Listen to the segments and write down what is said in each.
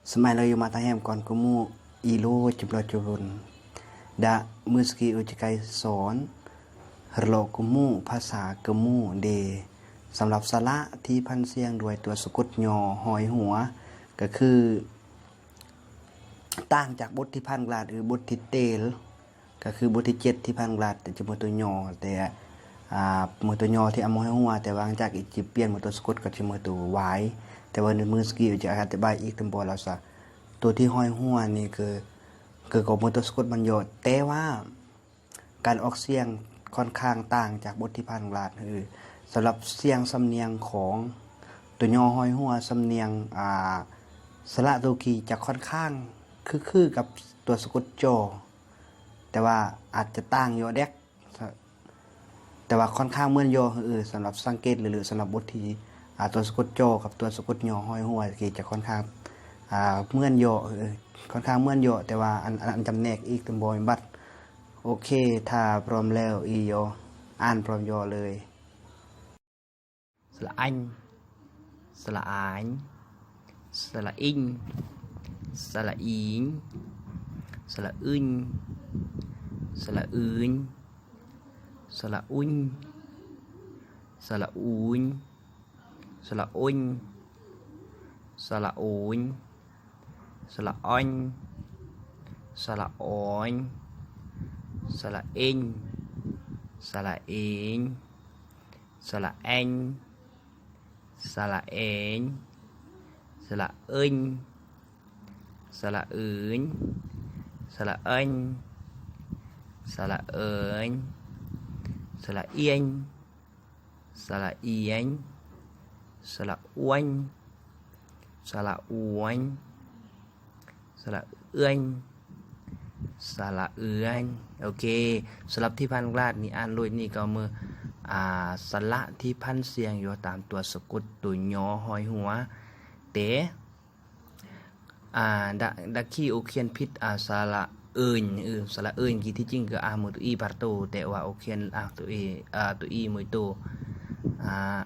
ສະໄໝເລີຍຢູ່ມາຕາແຮມກ່ອນກະໝູ່ ອີໂລຈຳເລີຈະລຸນ ດະມືສະກີອຸຈະໄກສອນ ຮະໂລກະໝູ່ ພາສາກະໝູ່ເດ. ສຳລັບສະຫຼະທີ່ພັນສຽງດ້ວຍຕົວສະກົດ ຍໍ ຫອຍຫົວ ກະຄື ຕ່າງຈາກບົດທີ່ຜ່ານກະລາດ ຫຼື ບົດທີ່ເຕລ ກະຄືບົດທີເຈັດທີ່ຜ່ານກະລາດ ຈະມີຕົວ ຍໍ ແຕ່ ອ່າ ມີຕົວ ຍໍ ທີ່ເອົາມາຫ້ອຍຫົວ ແຕ່ວ່າຫຼັງຈາກອີກຈະປ່ຽນເປັນຕົວສະກົດ ກໍຈະມີຕົວ ວາຍ ແຕ່ວ່າໃນມື້ສະກີຈະອະທິບາຍອີກຕາມບົດແລ້ວຊະ. ຕົວທີ່ຫ້ອຍຫົວນີ້ຄື ຄືກໍມີຕົວສະກົດມັນຍໍ ແຕ່ວ່າການອອກສຽງຂ້ອນຂ້າງຕ່າງຈາກບົດທີ່ຜ່ານກະລາດ. ເອີ ສຳລັບສຽງສຳນຽງຂອງຕົວ ຍໍ ຫອຍຫົວ ສຳນຽງ ອ່າ ສະຫຼະໂຕຄີຈະຂ້ອນຂ້າງຄືໆກັບຕົວສະກົດ ຈໍ ແຕ່ວ່າອາດຈະຕ່າງຍໍແດັກ ແຕ່ວ່າຂ້ອນຂ້າງເໝືອນຍໍ. ເອີ ສຳລັບສັງເກດເລີຍ ສຳລັບບົດທີ່ ອ່າ ຕົວສະກົດ ຈໍ ກັບຕົວສະກົດ ຍໍ ຫອຍຫົວ ທີ່ຈະຂ້ອນຂ້າງ ອ່າ ເໝືອນຍໍ ເອີ ຂ້ອນຂ້າງເໝືອນຍໍ ແຕ່ວ່າອັນ ອັນ ອັນຈຳແນກອີກຕົວບໍ່ແມ່ນບັດ. ໂອເຄ ຖ້າພ້ອມແລ້ວ ອີ ຍໍ ອ່ານພ້ອມ ຍໍ ເລີຍ. ສະຫຼະອັນ ສະຫຼະອານ ສະຫຼະອິນ ສະຫຼະອີນ ສະຫຼະອຶນ ສະຫຼະອືນ ສະຫຼະອຸນ ສະຫຼະອູນ ສະຫຼະອົນ ສະຫຼະໂອນ ສະຫຼະອອນ ສະຫຼະອອນ ສະຫຼະເອັນ ສະຫຼະເອນ ສະຫຼະແອນ ສະຫຼະແອນ ສະຫຼະເອິນ ສະຫຼະເອີນ ສະຫຼະເອິນ ສະຫຼະເອີນ ສະຫຼະອຽນ ສະຫຼະອຽນ ສະຫຼະອວນ ສະຫຼະອວນ ສະຫຼະເອື້ອນ ສະຫຼະເອື້ອນ. ໂອເຄ ສຳລັບທີ່ຜ່ານກະລາດນີ້ ອ່ານໂລດນີ້ກໍເໝີ ອ່າ ສະຫຼະທີ່ພັນສຽງຢູ່ຕາມຕົວສະກົດ ຕົວ ຍໍ ຫອຍຫົວ ແຕ່ ອ່າ ດະ ດະຄີໂອຄຽນຜິດ ອ່າ ສະຫຼະເອີນ ເອີ ສະຫຼະເອີນ ທີ່ຈິງກໍອ່ານເໝີຕົວ ອີ ບາໂຕ ແຕ່ວ່າໂອຄຽນ ອ່າ ຕົວ ເອ ອ່າ ຕົວ ອີ ເໝີໂຕ ອ່າ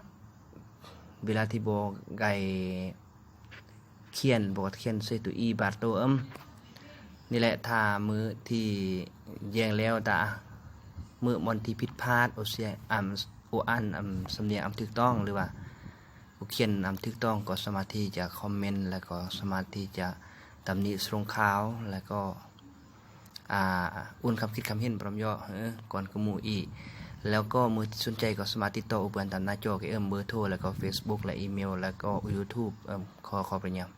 ເວລາທີ່ບໍ່ໄດ້ ຂຽນ ບໍ່ຂຽນໃສ່ຕົວ ອີ ບາດໂຕ ເອີມ ນີ້ແຫຼະ ຖ້າມື້ທີ່ແຍ່ງແລ້ວ ຕາ ມື້ບ່ອນທີ່ຜິດພາດ ໂອເຊຍ ອ່າ ໂອອ່ານ ອ່າ ສຳນຽງອ່ານຖືກຕ້ອງ ຫຼືວ່າໂອຂຽນອ່ານຖືກຕ້ອງ ກໍສາມາດທີ່ຈະຄອມເມັນ ແລ້ວກໍສາມາດທີ່ຈະຕຳໜິສົ່ງຂ່າວ ແລ້ວກໍ ອ່າ ອຸ່ນຄຳຄິດຄຳເຫັນພ້ອມເຍາະ ເອີ ກ່ອນກະໝູ່ອີກ ແລ້ວກໍມື້ທີ່ສົນໃຈກໍສາມາດຕິດຕໍ່ອຸເບືອນຕາມໜ້າຈໍ ກໍເອີມເບີໂທ ແລ້ວກໍເຟສບຸກ ແລະ ອີເມວ ແລ້ວກໍຢູທູບ ເອີມ ຂໍ ຂໍປະຍາມ.